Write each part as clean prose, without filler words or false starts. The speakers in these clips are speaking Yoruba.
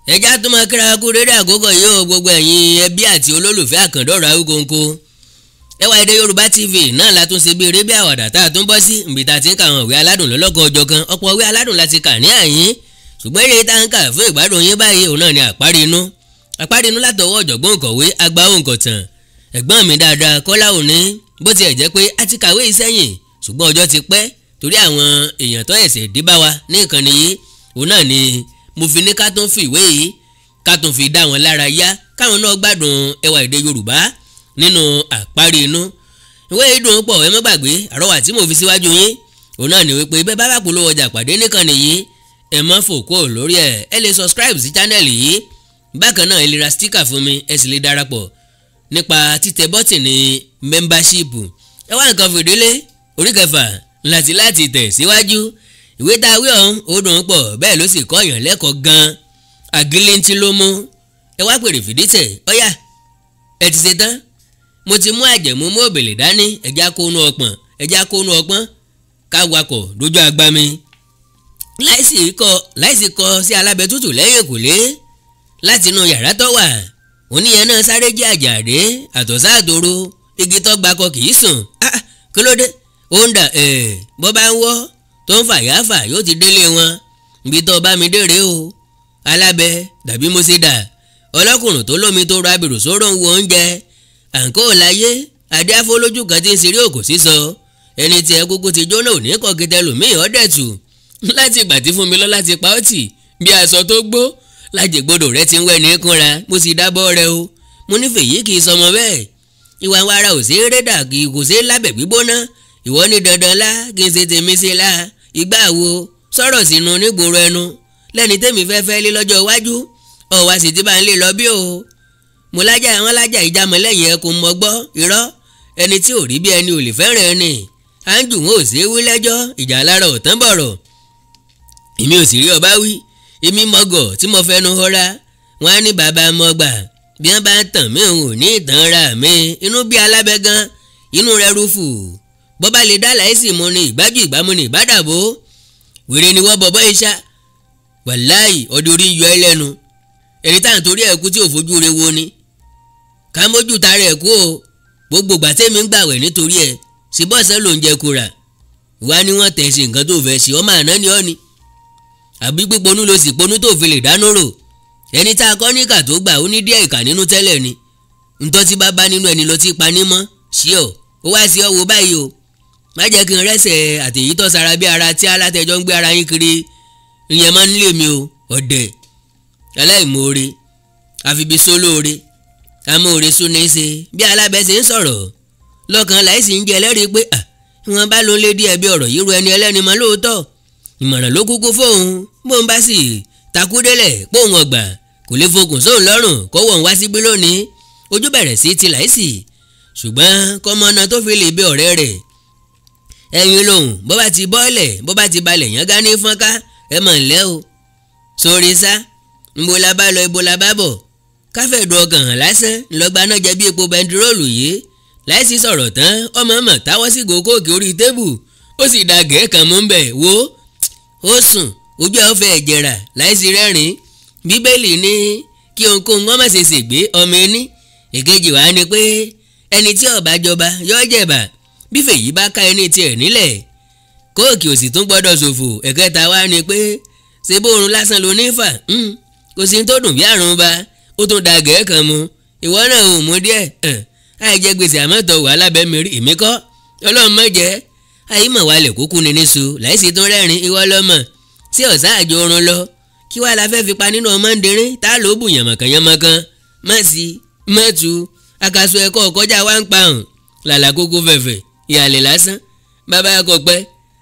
Ẹja tó máa kíra kú dédé àkókò yìí o, gbogbo ẹ̀yin ẹbí àti olólùfẹ́ Àkàndọ̀rọ̀ Awíkonko. Ẹwà Èdè Yorùbá TV náà la tún ṣe bí eré bí àwàdà tá a tún bọ́ sí ibi tá a ti ń ka àwọn ìwé aládùn lọ́lọ́kan ọjọ́ kan. Ọ̀pọ̀ ìwé aládùn la ti kà ní àyín, ṣùgbọ́n eré tá ń kà fún ìgbádùn yín báyìí òun náà ni Àpárí Inú. Àpárí Inú látọwọ́ ọ̀jọ̀gbọ́n òǹkọ̀wé àgbà òǹkọ̀tàn ẹ̀gbọ́n mi dáadáa Kọ́lá Òní. Bó tiẹ̀ jẹ́ pé a ti kàwé sẹ́yìn, ṣùgbọ́n ọjọ́ ti pẹ́ torí àwọn èèyàn tó ẹ̀sẹ̀ dé bá wa ní ìkànnì yìí, òun náà ni mo fi ní ká tún fi ìwé yìí ká tún fi dá wọn lára yá, káwọn náà gbádùn ẹwà èdè Yorùbá nínú Àpárí Inú. Ìwé yìí dùn pọ̀, ẹ má gbàgbé àrọwà tí mo fi síwájú yín òun náà ni wípé bẹ́ẹ̀ bá bá polówó ọjà pàdé níkànnì yìí, ẹ má fò kúrò lórí ẹ̀, ẹ lè subscribe sí channel yìí. Bákan náà ẹ lè ra sticker fún mi, ẹ sì lè darapọ̀ nípa títẹ bọ́tìnì membership. Ẹ wá nǹkan fìdílé orí kẹfà láti tẹ̀ síwájú. Ìwé tá a wí ọ̀hún ó dùn pọ̀, bẹ́ẹ̀ ló sì kọ́ èèyàn lẹ́kọ̀ọ́ gan-an. Àgíléntí ló mú. Ẹ wá pèrè fìdítẹ̀, ọ̀yà ẹ ti ṣe tán. Mo ti mú àjẹmú mú òbèlè dání, ẹja kónú ọpọ̀n, ẹja kónú ọpọ́n ká wakọ̀ dójú agbami. Láìsí kọ sí alábẹ́ tútù lẹ́yìn ìkùlé láti inú yàrá tó wà, oníyẹn náà sáré jẹ́ àjàdé àtọ̀sá àtòrò igi tó gbakọ kì í sùn. Kí ló dé? Ó ń dà ẹ̀ bọ́ bá ń wọ́ tó ń fàyàfà yóò ti délé wọn. Ibi tó bá mi dèrè o, alábẹ́ dàbí mo ṣe dà. Ọlọ́kùnrin tó lómi tó ra abirù sóró ń wo oúnjẹ. Àǹkó láyé adé afọlójú kan ti ń ṣeré òkò sísọ. Ẹni tí ẹ kúkú ti jóná òní kọ̀kẹ́tẹ́ lòmíì ọ̀dẹ̀tù. Láti ìgbà tí Fúnmilọ́lá ti pa ọ́ tì bí aṣọ tó gbó lájẹgbodò rẹ ti ń wẹ̀ ní kúnra, mo sì dábọ́ rẹ o. Mo nífẹ̀ẹ́ yìí kì í sọmọ bẹ́ẹ̀. Ìwà wàrà ò sí rédà kì í kò sí lábẹ́ gbígbóná. Ìwọ ní dandan lá kí n ṣe tèmi ṣe lá. Ìgbà wo sọ̀rọ̀ sínú nígboro ẹnu lẹ́ni tèmi fẹ́ fẹ́ lé lọ́jọ́ iwájú, ọ̀wá sì ti bá ń lé lọ bí o. Mo lájà àwọn lájà ìjàmọ̀ lẹ́yìn ẹkùn mọ́ gbọ́ irọ́. Ẹni tí ò rí bí ẹni ò lè fẹ́ràn ẹni. À ń jù wọn ò sí wí lẹ́jọ́, ìjà lára ò tán bọ̀rọ̀. Èmi ò sì rí ọba wí, èmi mọ̀gọ̀ tí mo fẹnu họra. Wọn á ní bàbá mọ̀gbà bí wọ́n bá ń tàn mí òun ò ní ìtàn ra mi. Inú bí alábẹ́ gan, inú rẹ̀ rúfù. Bọ́ bá lè dá láìsí mu ni ìgbájú ìgbámu ni ìbádàbò. Wèrè ni wọ́n bọ̀bọ́ iṣá. Wàláì ọdún orí ń yọ ẹ́ lẹ́nu. Ẹni tá à ń torí ẹ̀ kú tí ò fojú re wo ni. Ká mójú ta rẹ̀ kú o. Gbogbo ìgbà tẹ́mi ń gbàwẹ̀ nítorí ẹ̀ ṣe bọ́ọ̀sẹ̀ ló ń jẹ kura. Ìwá ni wọ́n tẹ̀ ṣe nǹkan tó fẹ́ ṣe, ọmọ àná ni ọ́ ni. Àbí píponú ló sì ponú tó fi lè dáná rò. Ẹni tá a kọ́ níkà tó gbà ó ní díẹ̀ ìkà nínú tẹ́lẹ̀ ni. Ntọ́ tí bá bá nínú ẹni lọ tí pa ní mọ́. Ṣí ọ, ó wá sí ọ wo báyìí o. Má jẹ́ kí n rẹ́sẹ̀ àtẹ̀yí tó sara bí ara tí alátẹjọ́ ń gbé ara yín kiri. Ìyẹn máa ń lé mi o, ọ̀dẹ̀ aláìmoore àfibi sólóore amóore súnni ṣe. Bí alábẹ́ ṣe ń sọ̀rọ̀ lọ́kàn láìsí ń jẹ ẹlẹ́rìí pé wọ́n bá ló ń lé díẹ̀ bí ọ̀rọ̀ yìí ru ẹni ẹlẹ́ni mọ́ lóòótọ́. Ìmọ̀ràn ló kúkú fóun, bóun bá sì takú délẹ̀ póun ọgbà kò lè fokùn sóun lọ́rùn kọ́wọ́ òun wá síbí lónìí. Ojú bẹ̀rẹ̀ sí ti láìsí, ṣùgbọ́n kọ́mọ́nà tó fi lè bẹ ọ̀rẹ́ rẹ̀. Ẹ̀yin lòun bó bá ti bọ́ọ̀lẹ̀ bó bá ti balẹ̀ yán gá ní fọ́nká ẹ mọ̀ ńlẹ́ o. Sórí sá ńbo la bá lọ ibo la bá bọ̀, káfẹ́ẹ̀dùn ọkàn hàn lásán ńlọgba náà jẹ bí epo bẹntiróòlù yìí. Láìsí sọ̀rọ̀ tán ọmọ mọ̀ táwọ́ sí gòkóòkè orí tébù ó sì da gẹ̀ẹ́ kan mú bẹ̀ wo. Ó sùn ojú ẹ̀ ó fẹ́ jẹrà láìsí rẹ́rìn. Bíbélì ní kí ohunkóhun wọ́n má ṣe ṣègbé ọmọ ẹni. Èkejì wá ni pé ẹni tí ó bá jọba yóò jẹ̀bà. Bí fèyí bá ká ẹni tiẹ̀ nílẹ̀ kóòkì ò sì tún gbọ́dọ̀ ṣòfò. Ẹ̀kẹta wá ni pé ṣe bóorun lásán ló ní fà, kò sí tó dùn bí àrùn ba. Ó tún da gẹ̀ẹ́ kan mu, ìwọ náà ò mú díẹ̀. Àìjẹ gbèsè àmọ́tọ̀ wà lábẹ́ mi rí èmi kọ́, Ọlọ́run má jẹ́. Àyímọ̀ wálẹ̀ kúkú ni níṣu láìsí tún rẹ́rìn. Ìwọ lọ́mọ tí ọ̀sá àjò oorun lọ kí wàá la fẹ́ fi pa nínú ọmọ ń dirín tá ló bù yànmọ̀kànyànmọ̀kan. Má sí mọ́tu akaso ẹ̀kọ́ kọjá wá ń pa hàn làlà kókó fẹ̀fẹ̀ ìhàlẹ̀ lásán. Bàbá akọ̀pẹ́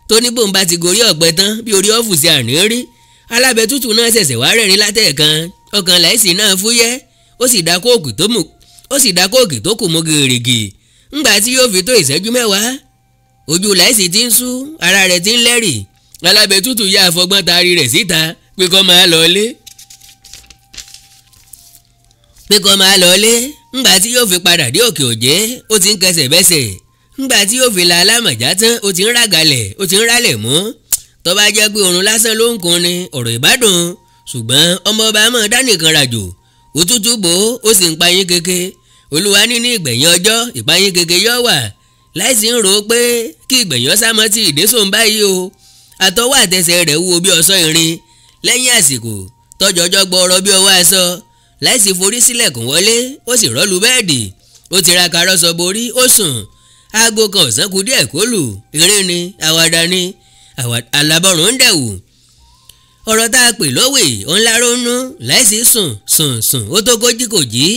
tó ní bóun bá ti gorí ọ̀pẹ tán bí orí ọ́fùsì àní rí. Alábẹ́ tútù náà ṣẹ̀ṣẹ̀ wá rẹ́rìn látẹ̀ẹ̀kan. Ọkàn láìsí náà fúyẹ́, ó sì dá kóòkì tó kù mú gèrègè. Ńgbà tí yóò fi tó ìṣẹ́jú mẹ́wàá ojú láìsí ti ń sú, ara rẹ̀ ti ń lẹ́rì. Alábẹ́ tútù yá àfọgbọ́n taari rẹ̀ síta pé kó máa lọ lé. Pé kó máa lọ lé. Ńgbà tí yóò fi padà dé òkè òjé ó ti ń kẹsẹ̀ bẹ́sẹ̀. Ńgbà tí yóò fi la alámọ̀já tán ó ti ń ràgàlẹ̀ ó ti ń rálẹ̀ mú. Tó bá jẹ́ pé oorun lásán ló ń kun ni ọ̀rọ̀ ìbádùn. Ṣùgbọ́n ọmọọba mọ̀ dánìkan rajò, òtútù bò ó sì ń payín keke. Olúwa ní ní ìgbẹ̀yìn ọjọ́ ìpayín keke yọ wà. Láìsí ń rò ó pé kí ìgbẹ̀yìn ọ̀sá mọ́ tí ìdésòun báyìí o. Àtọwọ́ àtẹsẹ̀ rẹ̀ wúwo bí ọ̀sọ́ irin. Lẹ́yìn àsìkò tọ́jọ́jọ́ gbọ́rọ̀ bí ọwọ́ aṣọ, láìsí forí sílẹ̀kùn wọlé, ó sì rọ́lu bẹ́ẹ̀dì. Ó tiraka rọ́ṣọ borí, ó sùn. Aago kan ọ̀sán kù díẹ̀ kó lù. Eré ni, àwàdà ni, àlàbọ̀rùn ń dẹ̀wù. Ọ̀rọ̀ tá a pè lówè òun lárónú. Láìsí sùn sùn sùn, ó tó kójí kò jí.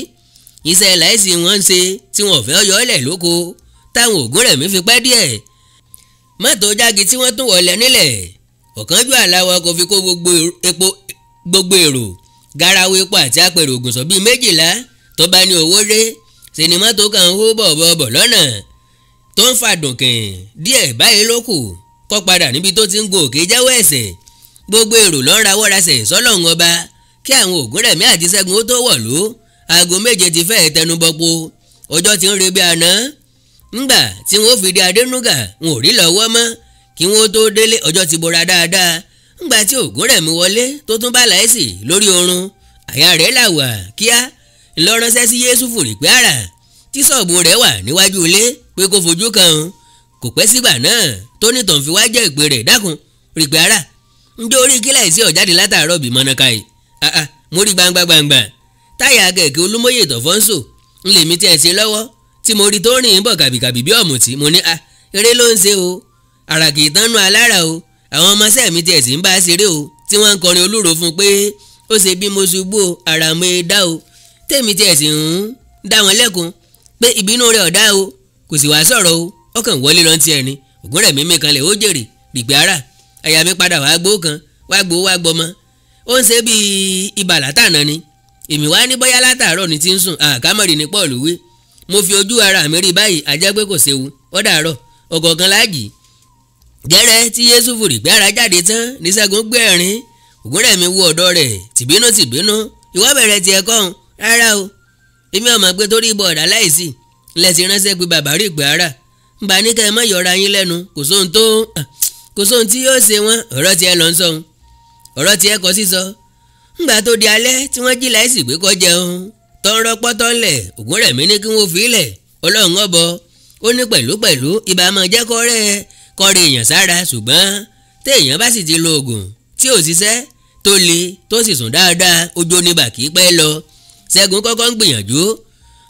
Iṣẹ́ láìsí wọn ń ṣe tí wọn ò fẹ́ yọ ọ́lẹ̀ lóko táwọn Ògúnrẹ̀mí fi pẹ́ díẹ̀. Mọ́tò jági tí wọ́n tún wọlé nílẹ̀. Ọ̀kánjú àláwọ̀ kò fi kó gbogbo èrò garawo epo àti apẹ̀rẹ̀ ògùnsọ̀ bíi 12 tó bá ní owó dé. Ṣe ni mọ́tò kan ń hó bọ̀bọ̀bọ̀ lọ́nà tó ń fa dùnkìn díẹ̀ báyìí ló kù kọ́ padà níbi tó ti ń gun òkè jẹ́wọ́ ẹ̀sẹ̀. Gbogbo èrò ló ń rawọ́ rasẹ̀ sọ́lọ́run ọba kí àwọn Ògúnrẹ̀mí àti Ṣẹ́gun ó tó wọ̀lú. Aago 7 ti fẹ́ẹ̀ tẹnubọ́po, ọjọ́ ti ń re bí àná. Ńgbà tí wọ́n fi dé Adénúgà wọn ò rí lọ́wọ́ mọ́ kí wọ́n tó délé, ọjọ́ ti bora dáadáa. Ńgbà tí Ògúnrẹ̀mí wọlé tó tún bá láìsí lórí oorun, àyà rẹ̀ là wà kíá. Ńlọránṣẹ́ sí Yésùfù rìpé àrà tí ṣọ́ọ̀bù rẹ̀ wà níwájú ilé pé kó fojú kan òun. Kò pẹ́ sígbà náà tó ní tàn fi wá jẹ́ ìpè rẹ̀, dákun rìpé àrà, njẹ́ orí kí láìsí ọ̀jáde látàárọ̀ bí mọ́nàká yìí? Àà, mo rí gbangba gbangba táyà kẹ̀kẹ́ Olúmóyè Tọ̀fọ́nso ńlẹ̀mí tí ẹ̀ ṣe lọ́wọ́ tí mo rí tó rìn bọ̀ kàbìkàbì bí ọ̀mùtí. Mo ní a eré ló ń ṣe o, àrà kì í tán nú alára o. Àwọn ọmọọṣẹ́ mi tiẹ̀ sì ń bá a ṣeré o, tí wọ́n ń kọrin olúro fún un pé ó ṣe bí mo ṣubú o, àrà mo dá o. Tèmi tiẹ̀ sì ń dá wọn lẹ́kun pé ìbínú rẹ̀ ọ̀dá o, kò sì wá sọ̀rọ̀ o, ọkàn wọlé lọ́n tiẹ̀ ni. Ògúnrẹ̀mí mi kanlẹ̀ ó jèrè rìgbé ara. Àyà mi padà wàá gbó kan wàá gbó wàá gbọmọ. Ó ń ṣe bíi ibà látàná ni. Èmi wá ní bóyá látàárọ̀ ni ti ń sùn. Àkámọ̀rì ni Paul wí. Mo fi ojú ara mi rí báyìí, àjẹ́ pé kò séwu. Ó dàárọ̀ ọ̀kọ̀ọ̀kan láàjì. Gẹ́rẹ́ tí Yésùfù rìgbé ara jáde tán ní Ṣẹ́gun gbé ẹ̀rín. Ògúnrẹ̀mí wo ọ̀dọ̀ rẹ̀ tìbínú tìbínú. Ìwọ bẹ̀rẹ̀ tiẹ̀ kọ́ ọ̀hún rárá o. Èmi ò mọ̀ pé torí ibọ̀ ọ̀dà láìsí lẹ́sìn ránṣẹ́ pé bàbá rìgbé ara. Nbà ní kẹ́ ẹ má yọra yín lẹ́nu, kò sóhun tí yóò ṣe wọ́n. Ọ̀rọ̀ tiẹ̀ lọ ń sọ̀hún, ọ̀rọ̀ tiẹ̀ kọ́ sísọ. Ńgbà tó di alẹ́ tí wọ́n jí láìsí pé kó jẹun tó ń rọpọ́ tó ń lẹ̀, Ògúnrẹ̀mí ní kí wọ́n fi lẹ̀. Ọlọ́run ọbọ ó ní pẹ̀lúpẹ̀lú ibà máa jẹ́ kọ́rẹ́ èèyàn sára, ṣùgbọ́n téèyàn bá sì ti lo oògùn tí ò ṣiṣẹ́ tó le tó sì sùn dáadáa, ojú oníbà kì í pẹ́ lọ. Ṣẹ́gun kọ́kọ́ ń gbìyànjú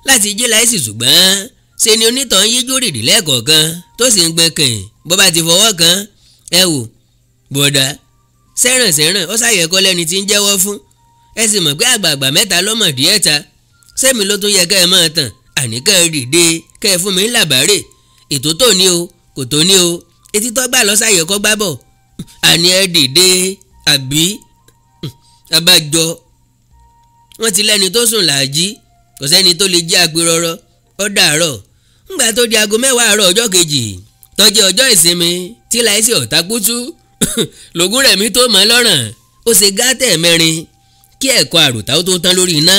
láti jí láìsí, ṣùgbọ́n ṣe ni onítàn yíjú rìdì lẹ́ẹ̀kọ̀ọ̀kan tó sì ń gbẹ kìn bó bá ti fọwọ́ kan. Ẹ wò bọ̀dà sẹ́ràn sẹ́ràn ó ṣàyẹ̀kọ́ lẹ́ni tí ń jẹ́wọ́ fún. Ẹ sì mọ̀ pé àgbààgbà mẹ́ta lọ́mọ̀ díẹ̀ ta. Sẹ́mi ló tún yẹ kẹ́ ẹ máa tàn, àní kẹ́ ẹ dìde kẹ́ ẹ fún mi ńlàbárè. Ètò tó ní o kò tó ní o, etí tó gbà lọ́sàyẹ̀kọ́ gbá bọ̀. Àní ẹ dìde àbí abájọ. Wọ́n ti lẹ́ni tó sùn làájí, kò sẹ́ni tó lè jí agbérọrọ. Ó dàárọ̀. Ńgbà tó di aago 10 àárọ̀ ọjọ́ kejì tó jẹ́ ọjọ́ ìsinmi tí láìsí ọ̀tá kútú Lògúnrẹ̀mí tó mọ́ lọ́rùn ó ṣe gátẹ̀ mẹ́rin kí ẹ̀kọ́ àròtá ó tó tán lórí iná.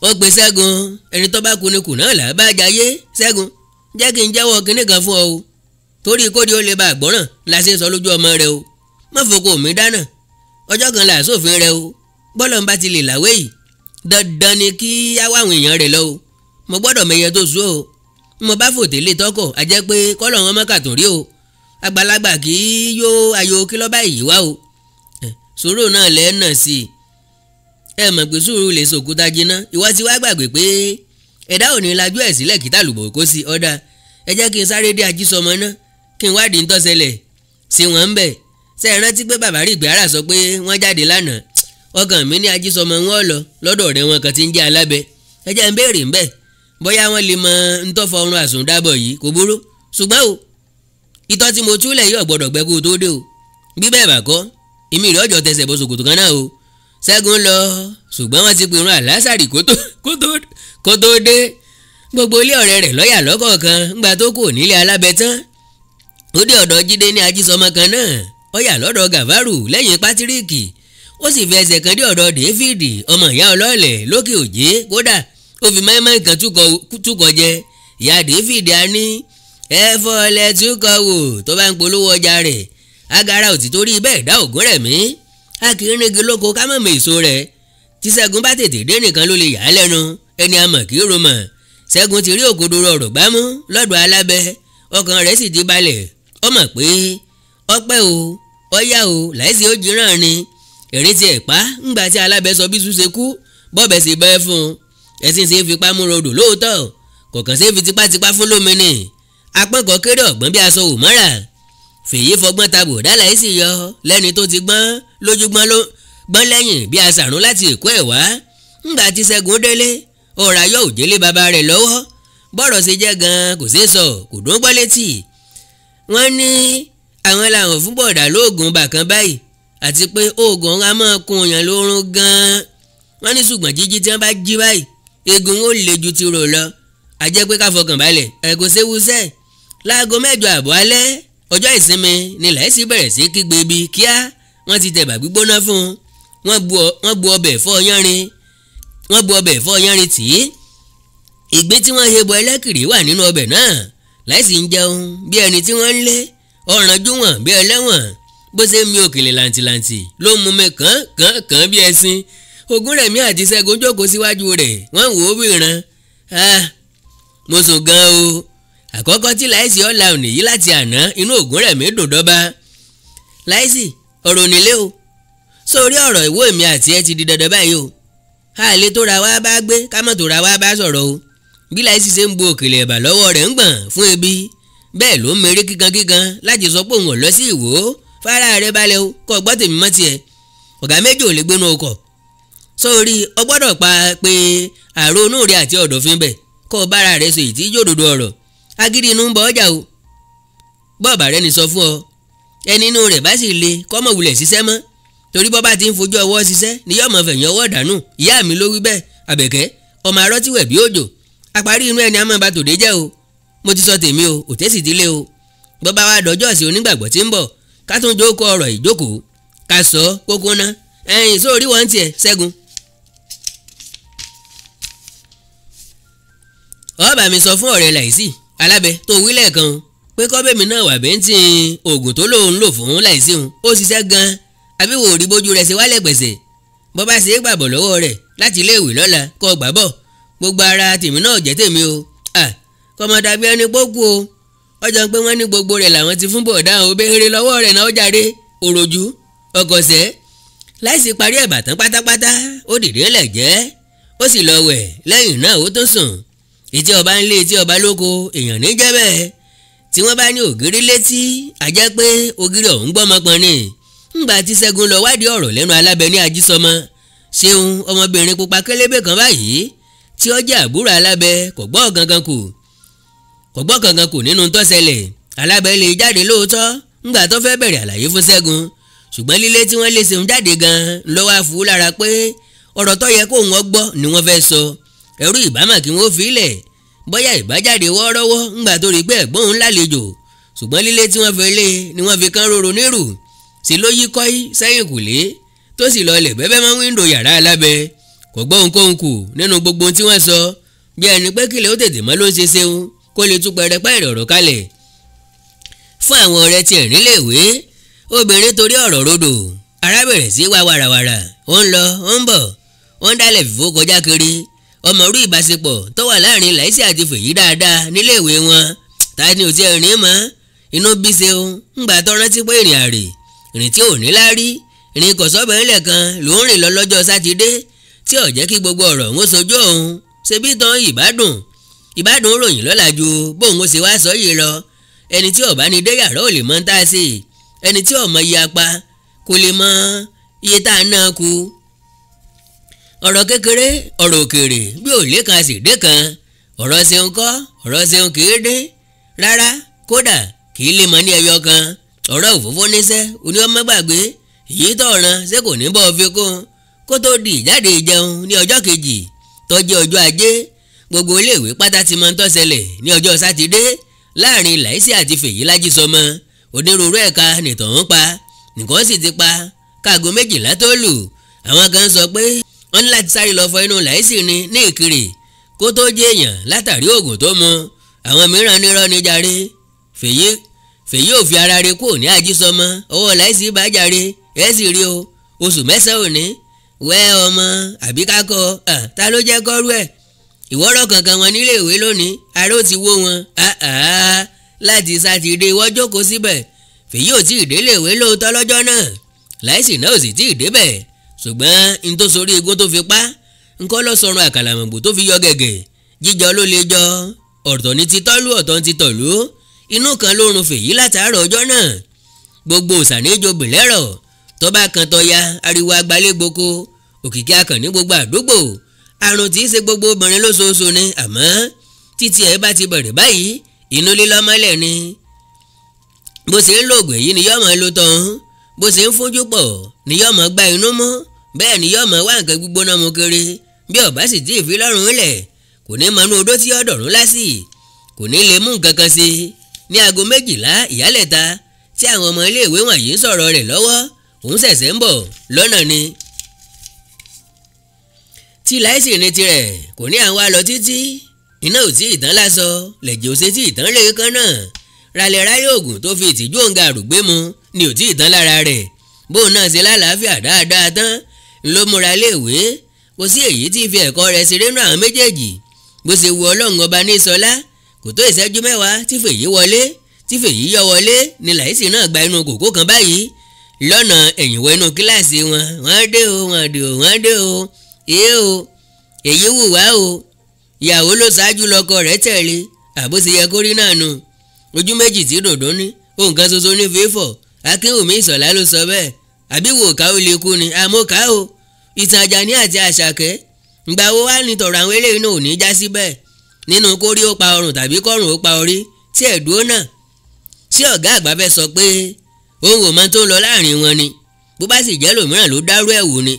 Ó pe Ṣẹ́gun, ẹni tó bá kú ni kù náà là bá jayé. Ṣẹ́gun, jẹ́ kí n jẹ́wọ́ kinní kan fún ọ o, torí kóde ó lè bá àgbọ́ràn la ṣe sọ lójú ọmọ rẹ o. Má fòkó mi dáná, ọjọ́ kan là sófin rẹ o. Bọ́lọ̀ ń bá ti lè làwé yìí, dandan ni kí á wá àwọn èèyàn rẹ lọ o. Mo gbọ́dọ̀ mẹyẹ tó sú o. Mo bá fòtélé tọkọ̀, a jẹ́ pé kọ́lọ̀ wọn mọ́kà tó rí o. Àgbàlagbà kì í yó ayò kí lọ́ba yìí wá o. Sùúrù náà lẹ́ẹ̀nà sí i. Ẹ mọ̀ pé sùúrù lè sòkúta jiná. Ìwọ ti wá gbàgbé pé ẹ̀dá ò ní lajú ẹ̀ sílẹ̀ kí tàlùbọ̀ kó sí ọ̀dà. Ẹ jẹ́ kí n sáré dé Ajísọmọ náà kí n wádìí ń tó ṣẹlẹ̀ sí wọn ń bẹ̀. Ṣé ẹ rántí pé bàbá rí ìgbéra sọ pé wọ́n jáde lánàá? Ọkàn mi ní Ajísọmọ wọn lọ lọ́dọ̀ ọ̀rẹ́ wọn kan tí ń jẹ́ alábẹ́. Ẹ jẹ́ n béèrè ń bẹ̀ bóyá wọ́n lè mọ ntọ́fọ ọrùn àsùndábọ̀ yìí, kò burú. Ṣùgbọ́n o, ìtọ́ tí mo túlẹ̀ yìí ò gbọ́dọ̀ gbẹ kó o tó dé o. Bí bẹ́ẹ̀ bá kọ́, èmi rẹ̀ ọjọ́ tẹsẹ̀ bọ́ ṣòkòtò kan náà o. Ṣẹ́gun lọ, ṣùgbọ́n wọ́n ti pinnu àlásàrì kó tó dé. Gbogbo ilé ọ̀rẹ́ rẹ̀ lọ́yà lọ́kọ̀ọ̀kan ńgbà tó kù nílé alábẹ́ tán. Ó dé ọ̀dọ̀ Jídé ní Ajísọmọ kan náà, ó yà lọ́dọ̀ Gàfárù lẹ́yìn Pátíríkì. Ó sì fi ẹsẹ̀ kan dé ọ̀dọ̀ Dèfídì ọmọ ìyá ọlọ́ọ̀lẹ̀ lókè òjé. Kódà ó fi mẹ́mẹ́ kan túkọ̀ jẹ. Ìyá Dèfídì á ní ẹ fọ́lẹ̀ túkọ̀ wò tó bá ń polówó ọjà rẹ̀. Agara ò ti torí bẹ́ẹ̀ dá Ògúnrẹ̀mí. A kì í ringi lóko ká mọ̀ mọ èso rẹ̀. Tí Ṣẹ́gun bá tètè dé nìkan ló lè yà á lẹ́nu, ẹni a mọ̀ kì í ro mọ̀. Ṣẹ́gun ti rí òkodoro ọ̀rọ̀ gbámú lọ́dọ̀ Alábẹ, ọkàn rẹ̀ sì ti balẹ̀. Ó mọ̀ pé ọpẹ́ o, ọyá o, Láìsí ó jìrán ni. Ẹ̀rín ti ẹ̀ pa ńgbà tí Alábẹ sọ bí sùn ṣe kú, bọ́ọ̀bẹ sì bẹ́ fún un. Ẹ̀sìn ṣe fipá mú rodò lóòótọ́, kọ̀ọ̀kan ṣe fi tipátipá fún lómìnì. Apọ́nkọ̀ kéré ọ̀gbọ́n bí aṣọ òmọ́ra. Fèyí fọgbọ́n ta bòdá Láìsí yọ lẹ́ni tó ti gbọ́n lójú gbọ́n ló gbọ́n lẹ́yìn bí aṣàrún láti Èkó ẹ̀ wá. Ńgbà tí Ṣẹ́gun délé, ọ̀rọ̀ ayọ̀ òjélé bàbá rẹ̀ lọ́wọ́. Bọ́rọ̀ ṣe jẹ́ gan-an kò ṣeé sọ, kò dún gbọ́ létí. Wọ́n ní àwọn làwọn fún bọ̀dà lóògùn bàkan báyìí, àti pé oògùn á máa kun èèyàn lórun gan-an. Wọ́n ní ṣùgbọ́n jíjí tí wọ́n bá jí báyìí, eegun ó le ju ti rò lọ. A jẹ́ pé ká fọkàn balẹ̀, ẹ̀ kò séwu sẹ́. Láago 8:30 alẹ́ ọjọ́ ìsinmi ni Láìsí bẹ̀rẹ̀ sí kígbe ibi kíá. Wọ́n ti tẹ̀bà gbígbóná fún un. Wọ́n bu ọbẹ̀ ẹ̀fọ́ yánrin, wọ́n bu ọbẹ̀ ẹ̀fọ́ yánrin tì í. Ìgbín tí wọ́n he bọ ẹlẹ́kìrì wà nínú ọbẹ̀ náà. Láìsí ń jẹun bí ẹni tí wọ́n ń lé, ọ̀rànjú wọ̀n bí ẹlẹ́wọ̀n. Bó ṣe ń mi òkèlè làǹtìlàǹtì ló ń mú mi kàn kàn kàn bí ẹṣin. Ògúnrẹ̀mí àti Ṣẹ́gun jókòó síwájú rẹ̀, wọ́n wò ó bí ìran. Mo sùn gan o. Àkọ́kọ́ tí Láìsí ọ̀la òní yìí láti àná, inú Ògúnrẹ̀mí dùn dọ́ba. Láìsí, ọ̀rọ̀ onílé o. Sórí ọ̀rọ̀ ìwọ èmi àti ẹ ti di dandan báyìí o. A lè tó ra wá bá gbé, ká mọ̀ tó ra wá bá sọ̀rọ̀ o. Bí Láìsí ṣe ń bu òkèlè ẹ̀bà lọ́wọ́ rẹ̀ ń gbọ̀n fún ebi, bẹ́ẹ̀ ló ń meré kíkankíkan láti sọ pé òun ò lọ sí Ìwó. Fara rẹ balẹ̀ o, kó gbọ́ tèmi mọ́ tiẹ̀. Ọ̀gá méjì ò lè gbénu ọkọ̀. Sórí o gbọ́dọ̀ pa pé àrò inú rẹ àti ọ̀dọ̀fin bẹ̀, kó o bára rẹ sọ èyí tí yóò dodo ọ̀rọ̀. Agídí inú ń bọ ọjà o. Bọ́ọ̀bà rẹ ni sọ fún ọ. Ẹni inú rẹ̀ bá sì le kọ́mọ̀ wulẹ̀ ṣiṣẹ́ mọ́, torí bọ́ bá ti ń fojú ọwọ́ ṣiṣẹ́ ni yóò mọ̀ fẹ̀yìn ọwọ́ dànù. Ìyá mi ló wí bẹ́ẹ̀. Àbẹ̀kẹ́ ọmọ arọ́ tí wẹ̀ bí òjò. Àparí inú ẹni a máa ba tòde jẹ́ o. Mo ti sọ tèmi o, òtẹ́ sì ti lé o. Bọ́ bá wa dọjọ́ ọ̀sẹ̀ onígbàgbọ́ tí ń bọ̀, ká tún jókòó ọ̀rọ̀ ìjókòó, ká sọ kókó ná. Ẹ̀yìn sórí wọn tiẹ̀ Ṣẹ́gun. Ó bá mi sọ fún ọ̀rẹ́ Láìsí Alábẹ tó wí lẹ́ẹ̀kan pé kọ́bẹ̀mí náà wà bẹ́ńtì oògùn tó lóun lò fún Láìsí òun ó ṣiṣẹ́ gan-an. Àbí wò rí bójú rẹ̀ ṣe wálẹ̀ pẹ̀sẹ̀. Bọ́ bá ṣe é gbàbọ̀ lọ́wọ́ rẹ̀ láti iléèwé lọ́la kọ́ gbàbọ̀. Gbogbo ara tèmi náà jẹ́ tèmi o. Kọ́mọdà bí ẹni pókú o. Ọjọ́ pé wọ́n ní gbogbo rẹ̀ làwọn ti fún bọ̀dá o, béèrè lọ́wọ́ rẹ̀ náà ó jáde òròjú ọkọ̀ṣẹ́. Láìsí parí ẹ̀bà tán pátápátá, ó dìde ńlẹ̀ jẹ́, ó sì lọ wẹ̀. Lẹ́yìn náà ó tún sùn. Etí ọba ń lé etí ọba lóko, èèyàn ní jẹ́ bẹ́ẹ̀. Tí wọ́n bá ní ògiri létí, a jẹ́ pé ògiri ọ̀hún gbọ́mọ pọn ni. Ńgbà tí Ṣẹ́gun lọ wádìí ọ̀rọ̀ lẹ́nu Alábẹ ní Ajísọmọ, ṣeun ọmọbìnrin pupa kélébé kan báyìí tí ó jẹ́ àbúrò Alábẹ kò gbọ́ kankan kù, kò gbọ́ kankan kù nínú tó ṣẹlẹ̀. Alábẹ lè jáde lóòótọ́ ńgbà tó fẹ́ bẹ̀rẹ̀ àlàyé fún Ṣẹ́gun, ṣùgbọ́n lílé tí wọ́n lé Ṣeun jáde gan-an ló wá fún lára pé ọ̀rọ̀ tó yẹ kóun ó gbọ́ ni wọ́n fẹ́ sọ. Ẹ̀rú ìbámà kí wọ́n fi lẹ̀, bóyá ìbájáde wọ́ọ́rọ́wọ́ ńgbà tó rí pé ẹ̀gbọ́n òun lálejò. Ṣùgbọ́n lílé tí wọ́n fẹ́ lé ni wọ́n fi kán róró nírù sí ló yí kọ́í sẹ́yìn kùlé tó sì lọlẹ̀ bẹ́bẹ́ mọ́ wíńdò yàrá Alábẹ. Kò gbọ́ ohunkóhun kù nínú gbogbo tí wọ́n sọ, bí ẹni pé kílẹ̀ ó tètè mọ́ ló ń ṣe Ṣeun kó lè tú pẹrẹpẹrẹ ọ̀rọ̀ kalẹ̀. Fún àwọn ọ̀rẹ́ tiẹ̀ níléèwé, obìnrin torí ọ̀rọ̀ rodò, ara bẹ̀rẹ̀ sí wá wàràwàrà, ó ń lọ, ó ń bọ̀, ó ń dálẹ̀ fìfó kọjá kiri. Ọmọ orí ìbáṣepọ̀ tó wà láàrin Láìsí àti Fèyí dáadáa níléèwé wọn, ta ni ò tiẹ̀ rìn mọ́? Inú bí Ṣeun ńgbà tó rántí pé ìrìn àrè, ìrìn tí ò ní láárí, ìrìn kọ̀sọ́bẹ̀ ńlẹ̀ kan ló ń rìn lọ lọ́jọ́ Sátidé tí ò jẹ́ kí gbogbo ọ̀rọ̀ ń sojú òun. Ṣebí tán ìbádùn ìbádùn ròyìn lọ́la ju bóun ó ṣe wá sọ yìí lọ. Ẹni tí ó bá ní dé yàrá ò lè mọ tá a ṣe, ẹni tí ò mọ iye apá kò lè mọ iye tá a ná kú. Ọ̀rọ̀ kékeré, ọ̀rọ̀ òkèèrè bí ò lé kan sì dé kan. Ọ̀rọ̀ Ṣeun kọ́, ọ̀rọ̀ Ṣeun kì í dín rárá, kódà kì í lè mọ ní ẹyọ kan. Ọ̀rọ̀ òfófó níṣẹ́ oní ọmọ gbàgbé èyí tó ọ̀ràn ṣé kò ní bọ́ fi kún kó tó di ìjáde ìjẹun ní ọjọ́ kejì tó jẹ́ ọjọ́ ajé. Gbogbo iléèwé pátá ti mọ ń tó ṣẹlẹ̀ ní ọjọ́ Sátidé láàrin Láìsí àti Fèyí Lájísọmọ. Onírúurú ẹ̀ka nìtàn ń pa, nìkan sì ti pa káago 12 tó lù. Àwọn kan sọ pé wọ́n ní láti sáré lọ fọ inú Láìsí ni ní Ìkirè kó tó jẹ́ èèyàn látàrí oògùn tó mu. Àwọn mìíràn nírọ́ ní jàre. Fèyí ò fi ara rẹ̀ kúrò ní àjísọmọ ọwọ́ láìsí ìbájáre ẹ̀ sì rí o oṣù mẹ́sàn-án òní wẹ́ ọmọ àbí kákọ́ ta ló jẹ́ kọ́rú ẹ̀ ìwọ́rọ̀ kankan wọn nílé ìwé lónìí aró ti wó wọn láti sátidé wọ́n jókòó síbẹ̀. Fèyí ò tí ì délé ìwé lóòótọ́ lọ́jọ́ náà, láìsí náà ò sì tí ì débẹ̀, ṣùgbọ́n n tó sorí igun tó fi pa ńkọ́ lọ sọ̀rọ̀ àkàlàmọ̀gbò tó fi yọ gẹ̀gẹ̀ jíjọ ló lè jọ ọ̀tọ̀ ní ti tọ́lú ọ̀tọ̀ ní ti tọ̀lú. Inú kan ló run Fèyí látàárọ̀ ọjọ́ náà, gbogbo òsàníjò bìlẹ́rọ̀ tó bá kan tọ́ya ariwo agbalégboko òkìkí akàn ní gbogbo àdúgbò. Àrùn tí í ṣe gbogbo obìnrin lóṣooṣù ni, àmọ́ títí ẹ̀ bá ti bẹ̀rẹ̀ báyìí inú lílọ́mọ́lẹ̀ ni. Bó ṣe ń lògùn èyí ni yọ́mọ ló tán, bó ṣe ń fojú pọ̀ ni yọ́mọ gba inú mọ́, bẹ́ẹ̀ ni yọ́mọ wá nǹkan gbígbóná mu kiri. Bí ọ̀bá sì tí ì fi lọ́rùn lẹ̀ kò ní mọnú odó tí yọ́ dọ̀rùn lásì, kò ní lè mú nǹkan kan sí i. Ní aago 12 ìyálẹ̀ta tí àwọn ọmọ iléèwé wọ̀nyí ń sọ̀rọ̀ rẹ̀ lọ́wọ́, òun ṣẹ̀ṣẹ̀ ń bọ̀ lọ́nà ni. Tí láìsí ní tirẹ̀ kò ní àwọn alọ títí, iná ò tí ì tán lásọ lẹ̀jẹ̀ ò ṣe tí ì tán lè kán náà. Ralẹ̀ ráyè ògùn tó fi ìtìjú òǹgà àrùgbé mu ni ò tí ì tán lára rẹ̀. Bóun náà ṣe lálàáfíà dáadáa tán ló múra léèwé, kò sí èyí tí fi ẹ̀kọ́ rẹ̀ ṣeré nù àwọn méjèèjì. Bó ṣe wu Ọlọ́run ọba ní sọlá, kò tó ìṣẹ́jú mẹ́wàá tí Fèyí wọlé, tí Fèyí yọ wọlé ni láìsí náà gba inú kòkó kan báyìí lọ́nà ẹ̀yìn wọ inú kíláàsì wọn. Wọ́n dé o, wọ́n dé o, wọ́n dé o, èé o, èyí wù wá o. Ìyàwó ló ṣáájú lọ́kọ rẹ̀ tẹ̀lé, àbó ṣe yẹ kó rí náà nu. Ojú méjì tí dòdò ní ohun kan ṣoṣo ní fífọ̀. Akínwùmí Ìṣọ̀lá ló sọ bẹ́ẹ̀. Àbí wò ká ó lè kú ni àmọ́ ká o. Ìtàn Àjàní àti Àṣàkẹ́ ìgbà wo wá ní tọ̀rọ̀ àwọn eléyìí náà ò ní já síbẹ̀ nínú kórí ó pa ọrùn tàbí kọ́rùn ó pa orí tí ẹ̀ dúró náà. Ṣé ọ̀gá àgbà fẹ́ sọ pé òun ò mọ tó ń lọ láàrin wọn ni? Bó bá sì jẹ́ lòmíràn ló dárú ẹ̀ wò ni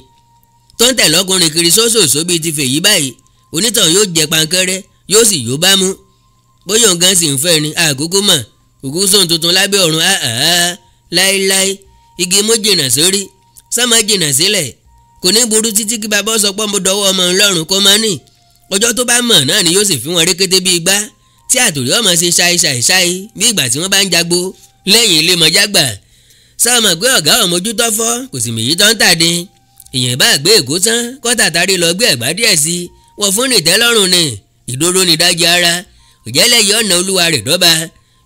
tó ń tẹ̀lé ọkùnrin kiri sóṣòṣó bíi ti Fèyí báyìí, onítàn yóò jẹ pankẹ́rẹ́ yóò sì yó bá mú. Bóyá òun gan sì ń fẹ́ ni àkókò mọ̀, òkú sóhun tuntun lábẹ́ ọ̀run àhàhà láéláé. Igi mú jìnnà sórí sánmọ́ jìnnà sílẹ̀, kò ní burú títí kí bàbá sọ pé mo dọwọ́ ọmọ ńlọ́run kó má ní. Ọjọ́ tó bá mọ̀ náà ni yóò sì fi wọn rékété bíi igbá tí àtòrí ọmọ ṣe ṣáì ṣáì ṣáì bí ìgbà tí wọ́n bá ń jagbo lẹ́yìn ilé mọ̀jágbà. Sáàmọ̀ pé ọ̀gá ọ̀mójútó fọ́ kò sì mèyí tó ń tàdé. Èèyàn bá gbé èkó tán kọ́tà tàrí lọ gbé ẹ̀gbá díẹ̀ sí i, wọ́n fún nìtẹ́lọ́rùn ni ìdóró ní dájú ara. Òjẹ́lẹ̀yẹ ọ̀nà olúwa rẹ̀ dọ́ba,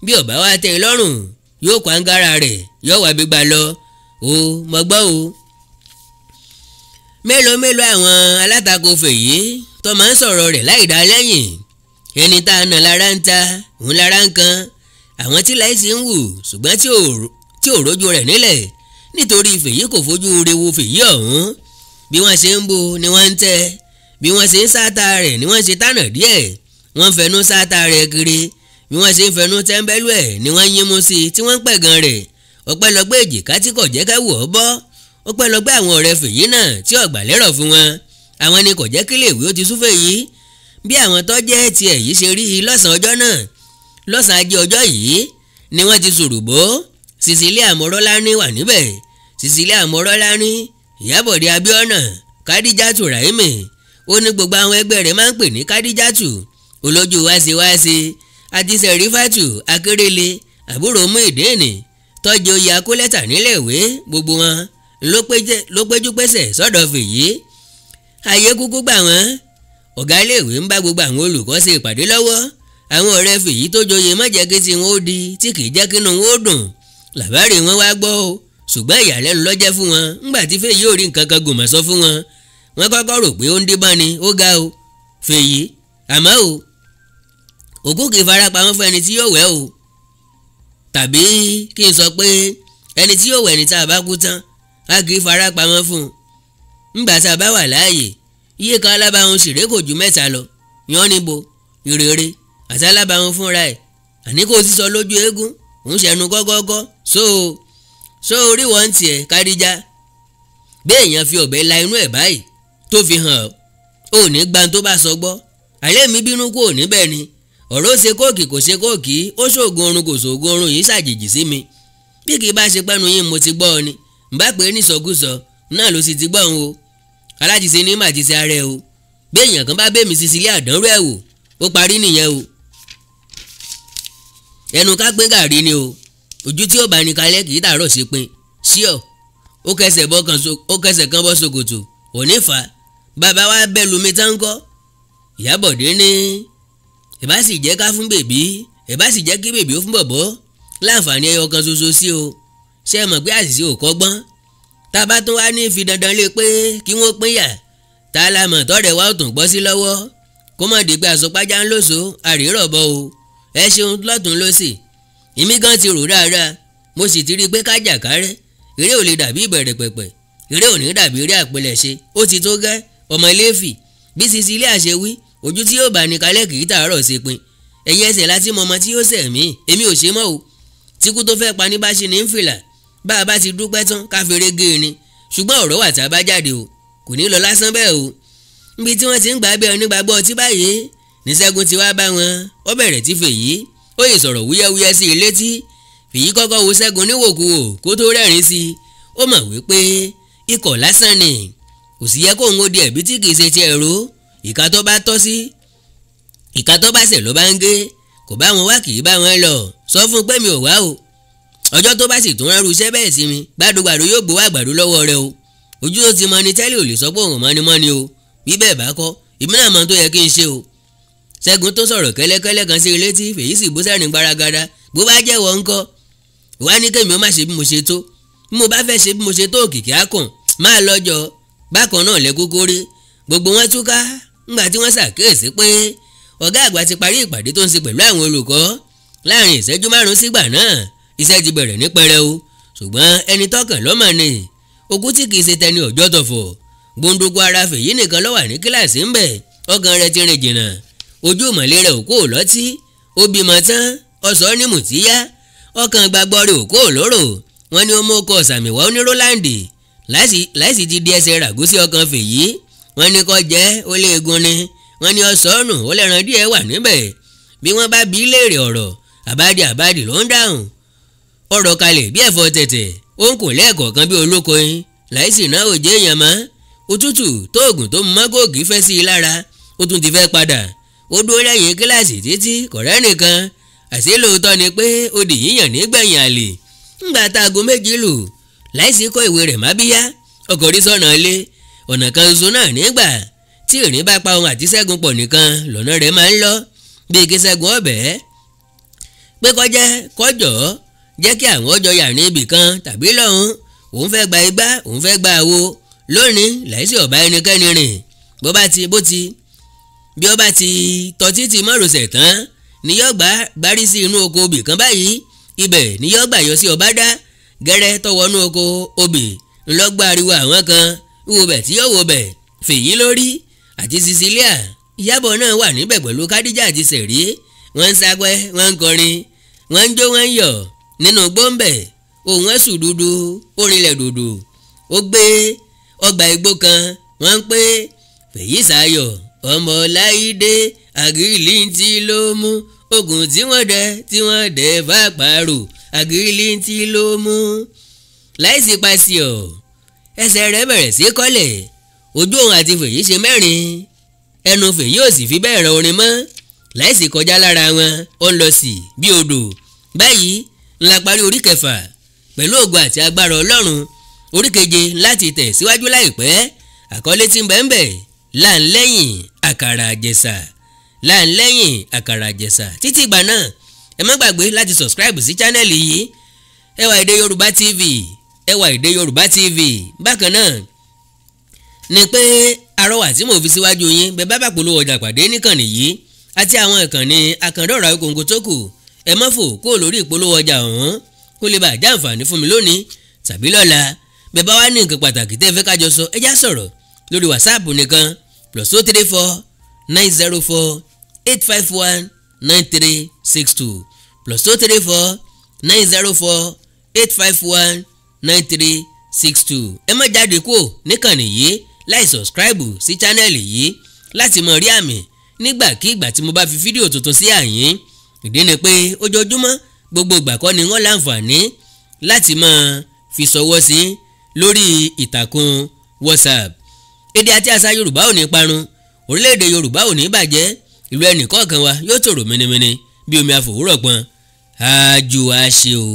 bí ọ̀bá wa tẹ́ ẹ lọ́rùn yóò kó angara rẹ̀ yóò wá gbígbà lọ. O mọ̀ gbọ́ o. Mélòó mélòó àwọn alátakò Fèyí tó máa ń sọ̀rọ̀ rẹ̀ láì dá lẹ́yìn. Ẹni tá a nà lára ń ta òun lára ń kan. Àwọn tí láìsí ń wù ṣùgbọ́n tí ò rójú rẹ̀ nílẹ̀ nítorí Fèyí kò fojú rewo Fèyí ọ̀hún. Bí wọ́n ṣe ń bo ni wọ́n ń tẹ́, bí wọ́n ṣe ń sáta rẹ̀ ni wọ́n ṣe tánà díẹ̀, wọ́n fẹnu sáta rẹ̀ kiri, bí wọ́n ṣe ń fẹnu tẹ́ńbẹ́lú ẹ̀ ni wọ́n yín mú sí i tí wọ́n ń pẹ̀gàn rẹ̀. Ọpẹ́lọpẹ́ èjìká tí kò jẹ́ kẹ́wù ọ́ bọ́, ọpẹ́lọpẹ́ àwọn ọ̀rẹ́ Fèyí náà tí ọ̀gbà lérò fún wọn, àwọn ni kò jẹ́ kí léèwé ó ti sú Fèyí. Bí àwọn tó jẹ́ tiẹ̀ yìí ṣe rí i lọ́sàn-án ọjọ́ náà, lọ́sàn-án ajé ọjọ́ yìí ni wọ́n ti sòròbó. Cecilia Mọ́rọ́lání wà níbẹ̀, Cecilia Mọ́rọ́lání, Ìyábọ̀dé Abíọ́nà, Kádíjátù Ráìmì, ó ní gbogbo àwọn ẹgbẹ́ rẹ̀ máa ń pè ní Kádíjátù, olójú wáṣíwáṣí, àti Sẹ̀rífàtù Akérèlé, àbúrò Muyideen, tọ́jú oyè akólẹ́tà níléèwé, gbogbo wọn ló péjú pésẹ̀ sọ́dọ̀ Fèyí. Ayé kúkú gbà wọ́n. Ọ̀gá iléèwé ń bá gbogbo àwọn olùkọ́ ṣe ìpàdé lọ́wọ́. Àwọn ọ̀rẹ́ Fèyí tó joyè má jẹ́ kí tiwọn ó di tí kì í jẹ́ kínú wọn ó dùn. Làbárè wọn wá gbọ́ o, ṣùgbọ́n ìyàlẹ́nu ló jẹ́ fún wọn ńgbà tí Fèyí ò rí nǹkan kan gùnmọ̀ sọ fún wọn. Wọ́n kọ́kọ́ rò pé ó ń díbọ́n ni, ó ga o Fèyí, àmọ́ o òkú kì í farapamọ́ fún ẹni tí yóò wẹ̀ o, tàbí kí n sọ pé ẹni tí yóò wẹ̀ ní tá a bá kú tán a kì í farapamọ́ fún un. Ńgbà tá a bá wà láàyè iye kan alábàáhùn ṣèré kò ju mẹ́ta lọ, yan níbo ìrere àti alábàáhùn fúnra ẹ̀, àní kò sísọ lójú eégún òun ṣẹnu gọ́gọ́gọ́. So orí wọn tiẹ̀ Kádíjà, bí èèyàn fi ọ̀bẹ la inú ẹ̀ báyìí tó fi hàn ọ́ ò ní gba tó bá sọ gbọ́. Àlẹ́ mi bínú kú ò níbẹ̀ ni, ọ̀rọ̀ ó ṣe kóòkì kò ṣe kóòkì, ó ṣoògùn oorun kò ṣoògùn oorun yìí ṣàjèjì sí mi. Bí kì í bá ṣe pẹ́nu yín mo ti gbọ́ ọ ni, n bá pè é nísọkúsọ náà ló sì ti gbọ́ òun o. Alájíṣe ní màjíṣe ara ẹ o, bí èèyàn kan bá bẹ́ẹ̀ mi Cecilia àdánrú ẹ̀ wò ó parí nìyẹn o. Ẹnu ká pé gàrí ni o. Ojú tí ó bá ní kalẹ̀ kì í tààrọ̀ sí pin síọ̀. Ó kẹsẹ̀ kan bọ́ ṣòkòtò òní fà á. Bàbá wa bẹ́ẹ̀ lu mi tán kọ́. Ìyábọ̀dé ní ìbá sì jẹ́ ká fún bèbí, ìbá sì jẹ́ kí bèbí ó fún bọ̀bọ́ láǹfààní ẹyọ kan ṣoṣo sí o. Ṣé ẹ mọ̀ pé àṣìṣe ò kọ́gbọ́n? Tá a bá tún wá ní fi dandan lé pé kí wọ́n pín yà, tá a la mọ̀ tọ́rẹ̀ wa ó tún gbọ́ sí lọ́wọ́. Kó mọ̀ dé pé àsọpájá ń lòso àrírọ̀bọ o. Ẹ ṣeun lọ́tún lọ́sì. Èmi gan ti rò dáadáa, mo sì ti rí i pé kájà kárẹ́ eré ò lè dàbí ìbẹ̀rẹ̀ pẹ̀pẹ̀, eré ò ní dàbí eré àpilẹ̀ṣe. Ó ti tó gẹ́ ọmọ iléèfì bí sisi ilé àṣewí, ojú tí yóò bá ní kalẹ̀ kì í tàárọ̀ sí pin. Ẹ̀yin ẹsẹ̀ láti mọ ọmọ tí yóò sẹ̀ mí, èmi ò ṣe mọ́ o. Tíkú tó fẹ́ pa ní bá ṣe ní ń fìlà, bá a bá ti dúpẹ́ tán ká fèrè gé e ni. Ṣùgbọ́n ọ̀rọ̀ wà tá a bá jáde o, kò ní lọ lásán bẹ́ẹ̀ o. Níbi tí wọ́n ti ń gbà bẹ́ẹ̀ onígbàgbọ́ ọtí báyìí ní Ṣẹ́gun ti wá bá wọn, ó bẹ̀rẹ̀ tí fèyí, ó yè sọ̀rọ̀ wúyẹ́wúyẹ́ sí i létí. Fèyí kọ́kọ́ wo Ṣẹ́gun níwòkuwò kó tó rẹ́rìn sí i. Ó mọ̀ wípé ikọ̀ lásán ni, kò sì yẹ kó ń di ẹ̀bí tí kìí ṣe ti ẹ̀rọ. Ìka tó bá tọ́ sí, ìka tó bá ṣẹ̀ ló bá ń gé. Kò bá wọn wá kì í bá wọn lọ. Sọ fún pé mi ò wá o. Ọjọ́ tó bá sì tún rárú iṣẹ́ bẹ́ẹ̀ sí mi, gbàdúgbàdú yóò gbowó àgbàdo lọ́wọ́ rẹ o. Ojú tó ti mọ ni tẹ́lẹ̀ ò lè sọ pé òun mọ́ni mọ́ni o. Bí bẹ́ẹ̀ bá kọ́, èmi náà mọ tó yẹ kí n ṣe o. Ṣẹ́gun tó sọ̀rọ̀ kẹ́lẹ́kẹ́lẹ́ kan sí ilé tí Fèyí sì bú sẹ́rìn gbaragada. Bó bá jẹ́wọ́ ńkọ́, wá ní kémi ó má ṣe bí mo ṣe tó. Bí mo bá fẹ́ ṣe bí mo ṣe tó, òkìkí á kàn máa lọ́jọ́. Bákan náà lẹ kúkú rí gbogbo wọn túká ńgbà tí wọ́n ṣàkíyèsí pé ọ̀gá àgbà ti parí ìpàdé tó ń ṣe pẹ̀lú àwọn olùkọ́. Láàrin ìṣẹ́jú 5 sígbà náà iṣẹ́ ti bẹ̀rẹ̀ ní pẹrẹu. Ṣùgbọ́n ẹni tọkàn lọ́mọ ni okú tí kìí ṣe tẹni ọjọ́ tọ̀fọ̀. Gbóndókó ara Fèyí nìkan ló wà ní kíláàsì ń bẹ̀. Ọkàn rẹ̀ ti rìn jìnnà, ojú ìmọ̀lẹ́ rẹ̀ ò kó lọ́tí, ó bímọ tán ọ̀sọ́ ní mùtíyá, ọkàn gbàgbọ́ rẹ̀ ò kó lóró. Wọ́n ní ó mú ọkọ̀ sàmìwá onírólàǹdì láìsí ti di ẹsẹ̀ ràgó sí ọkàn Fèyí. Wọ́n ní kó jẹ́ ó lé egun ni, wọ́n ní ọ̀sọ́nù ó lẹ́ran díẹ̀ wà níbẹ̀. Bí wọ́n bá bí léèrè ọ̀rọ̀, àbádì àbádì ló ń dáhùn. Ọ̀rọ̀ kalẹ̀ bí ẹ̀fọ́ tẹ̀tẹ̀, ó ń kùn lẹ́ẹ̀kọ̀ọ̀kan bí olókoyin. Láìsí náà ò jẹ́ èèyàn mọ́. Òtútù tóògùn tó mú mọ́gògì fẹ́ sí i lára, ó tún ti fẹ́ padà. Ó dúró lẹ́yìn kíláàsì títí kọ̀rẹ́ nìkan. Àṣé lóòótọ́ ni pé ó di yíyàn nígbẹ̀yìn àlè. Ńgbà tá aago 2 lù, láìsí kọ́ ìwé rẹ̀ mábíyá, ọkọ̀ rí sọ̀nà ilé. Ọ̀nà kan ṣoṣo náà nígbà tí ìrìn bá pa òun àti Ṣẹ́gun pọ̀ nìkan lọ́nà rẹ̀ máa ń lọ. Bí kí Ṣẹ́gun ọbẹ̀ pé kọjá kọjọ́ jẹ́ kí àwọn ọjọ́ yà ní ibì kan tàbí lọ́hùn. Òun fẹ́ gba igbá, òun fẹ́ gba àwo. Lónìí láìsí ọ̀bá ẹnikẹ́ni rìn. Bó bá ti bó ti bí ó bá ti tọ́ títí márosẹ̀ tán ni yóò gbá gbárí sí inú oko obì kan báyìí. Ibẹ̀ ni yóò gbà yọ sí ọba dá gẹ́rẹ́ tọwọ́nú oko obì ńlọgbà ariwo àwọn kan. Wo bẹ̀ tí yóò wo bẹ̀ Fèyí lórí àti Cecilia. Ìyábọ̀ náà wà níbẹ̀ pẹ̀lú Kádíjà àti Sẹ̀rí. Wọ́n ń sápẹ́, wọ́n ń kọrin, wọ́n ń jó, wọ́n ń yọ̀ nínú gbóǹbẹ̀. Òun ẹ̀sùn dúdú, orinlẹ̀ dòdò. Ó gbé ọgbà igbó kan, wọ́n ń pé Fèyí Sáyọ̀ ọmọ Láìdé àgìlìntì ló mú ogun tí wọ́n dẹ tí wọ́n dẹ bá pààrọ̀ àgìlìntì ló mú. Láìsí paṣíọ̀ ẹsẹ̀ rẹ̀ bẹ̀rẹ̀ sí kọ́lẹ̀. Ojú òun àti Fèyí ṣe mẹ́rin, ẹnu Fèyí ò sì fi bẹ́ẹ̀ rọ orin mọ́. Láìsí kọjá lára wọn, ó ń lọ sí bí odò. Báyìí ńlá parí orí kẹfà pẹ̀lú ògo àti agbára Ọlọ́run. Orí keje láti tẹ̀ síwájú láìpẹ́. Àkọlé tí ń bẹ ń bẹ, láńlẹ́yìn àkàrà àjẹsà, láńlẹ́yìn àkàrà àjẹsà. Títí ìgbà náà, ẹ má gbàgbé láti subscribe sí chánẹ́ẹ̀lì yìí, Ẹwà Èdè Yorùbá TV, Ẹwà Èdè Yorùbá TV. Bákan náà ni pé àrọwà tí mò ń fi síwájú yín bẹ́ẹ̀ bá bàpolówó ọjà pàdé níkànnì yìí àti àwọn ìkànnì àkàndọ̀rọ̀ Awikonko tó kù, ẹ má fò kúrò lórí ìpolówó ọjà ọ̀hún kó lè bá jẹ́ àǹfààní fún mi lónìí tàbí lọ́la. Bẹ́ẹ̀ bá wá ní nǹkan pàtàkì tẹ́ ẹ fẹ́ kájọ sọ, ẹ já sọ̀rọ̀ lórí WhatsApp nìkan +234 904 851 9362 +234 904 851 9362. Ẹ má jáde kúò níkànnì yìí láì sọ̀scribe sí chánẹ́ẹ̀lì yìí láti mọ̀ rí àmì nígbàkigbà tí mo bá fi fídíò tuntun sí àyín. Ìdí ni pé ojoojúmọ́ gbogbo ìgbà kọ́ ni wọ́n láǹfààní láti máa fi ṣọwọ́ sí lórí ìtàkùn WhatsApp. Èdè àti àṣà Yorùbá ò ní parun, orílẹ̀-èdè Yorùbá ò ní bàjẹ́, ìlú ẹnì kọ̀ọ̀kan wa yóò tòrò mìnìmìnì bí omi àfòwúrọ̀ pọn. Àjò àṣe o.